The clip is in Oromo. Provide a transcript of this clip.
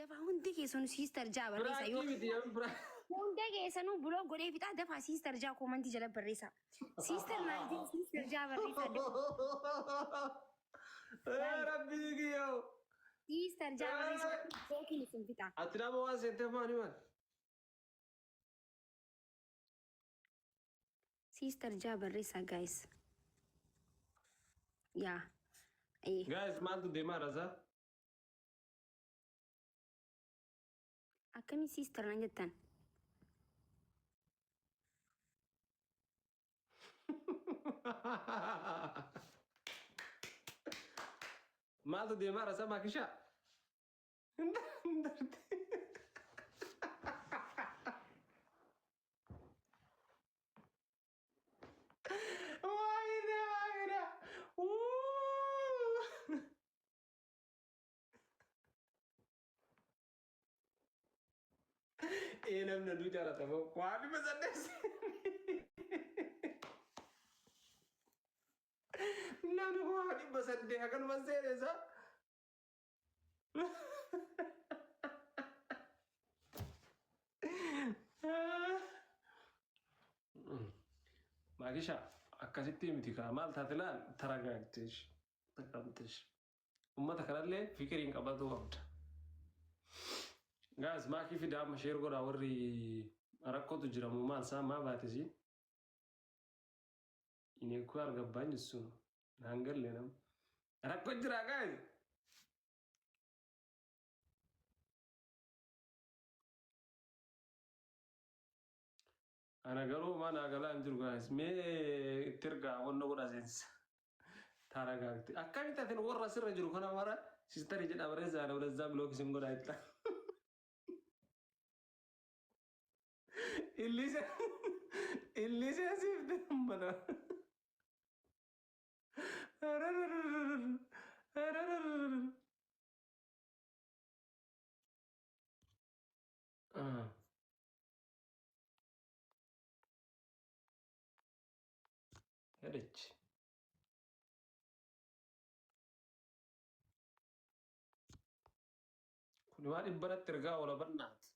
Dafaa hundi keessanuu siistar jaa barreessaa Piraakii yoo miti yaa piraak. hunda keessanuu buloo godhee fixaa dafaa siistar jaa koomantii jala barreessaa. Siistar naan jee siistar jaa barreessaa dafaa. Ee rabbii kiyyoo. Siistar jaa barreessaa yookiin isin fixaa. Ati nama waan seenteef maali maal? Sister jaa barreessaa guys. Yaa. Ee. Guys maaltu deemaa rasaa? Akkamii sister nan jettan? Maaltu deemaa rasaa maakishaa? Waayine waayine. Wuu. Ee namni oduu jaalata moo waan 800. Namni 800,000 akkanuma seene isaa. Maakisha akkasitti miti kaa maal taate laal taragaagteesh taqamteesh ummata kanallee fikiriin qabatuu qabda. Gaas maakii fidaa amma sheer godhaa warri rakkootu jira moo maal isaa maa baate siin? Inni koo argabbaan sun naan galle nam. Rakkoo jira guys. Ana garuu maa naa galaa hin jiru guys. Mee itti ergaa wanna godhaa seensa. Taaragaagte. Akkamitti atin warra asirra jiru kana mara sistarii jedha barreessaa ana walazzaa bilook isin godhaa itti. Illisee illisee siifte mana. ሄደች። Kun waan dhibba irratti ergaa oola bannaati.